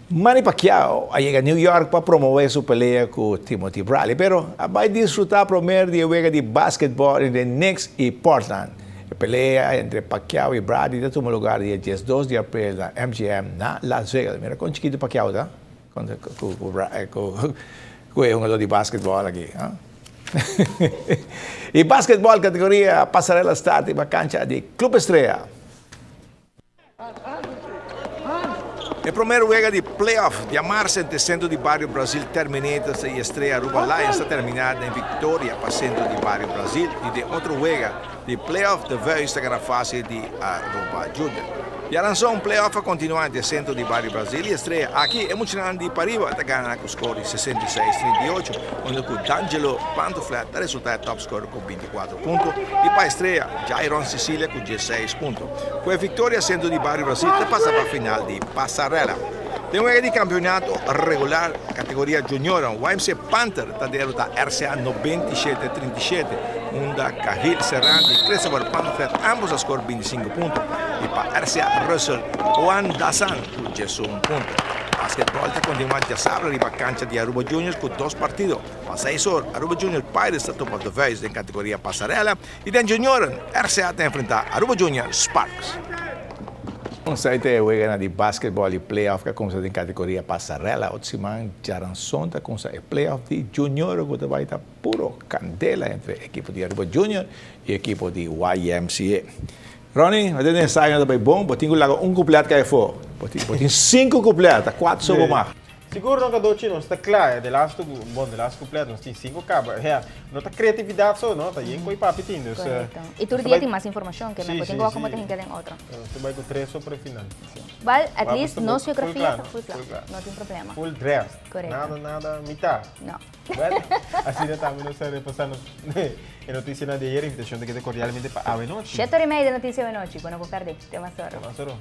Manny Pacquiao a yega New York pa promove su pelea cu Timothy Bradley, pero a bay disfruta promer di e wega di basketball entre Knicks y Portland. E pelea entre Pacquiao y Bradley ta tuma lugar dia 12 di april na MGM na Las Vegas. Mira con chikito Pacquiao ta cu e hungador di basketball aki. Y basketball categoria Pasarela start riba cancha di Club Estrella. E promer wega di playoff diamars entre Centro di Bario Brazil Terminators y Estrella Aruba Lions ta termina den victoria pa Centro di Bario Brazil y den otro wega di playoff De Vuist ta gana facil di Aruba Junior. Diaranson playoff a continua entre Centro di Bario Brazil y Estrella. Aki e muchanan di pariba ta gana cu score di 66 38 unda cu D'Angelo Pantoflet ta resulta e topscorer cu 24 punto y pa Estrella Jairon Cecilia cu 16 punto. Ku e viktoria Centro di Bario Brasil ta pasa pa final di Pasarela. Den wega di kampeonato regular kategoria junioren YMC Panther ta derota RCA 97 37 unda Kahil Serrano i Christopher Panther ambos a skor 25 punto i pa RCA Russell Juan Dasan ku 11 punto. Basketbol ta kontinua djasabra riba kancha di Aruba Juniors ku dos partido. Pa seis or Aruba Junior Pirates ta topa De Vuist den kategoria Pasarela I den junioren, RCA ta enfrentá Aruba Junior Sparks. Esei ta e weganan di basketball di playoff ku a kumsa den kategoria pasarela. Otro siman djaranson ta kumsa e playoff di junioren ku ta bai ta puro kandela entre ekipo di Aruba Junior i ekipo di YMCA. Ronnie, bo tin ensayo no ta bai bon, bo tin ku laga un kuplet kai afó. Bo tin sinku kuplet, ta kuater so bo mag. Sigur no Cadochi, nos ta cla, e de laatste, bon, de laatste couplet nos tin cinco caba, ja, no ta creatividad so, no, ta yen cu e papi tin, dus. Correcto. Y tur dia tin mas informacion, ke men bo tin cu como ta hinca den otro. Nos ta bay cu tres so por e final. Si. Well, at least nos geografia ta full cla, no tin problema. Full dressed. Correcto. Nada, nada, mitad. No. Bueno, asina tambe nos ta repasa nos e noticianan di ayer, invitacion ta keda cordialmente pa awe nochi. Shete ora y media noticia awe nochi, bo no por perde. Te mas oro. Te mas oro.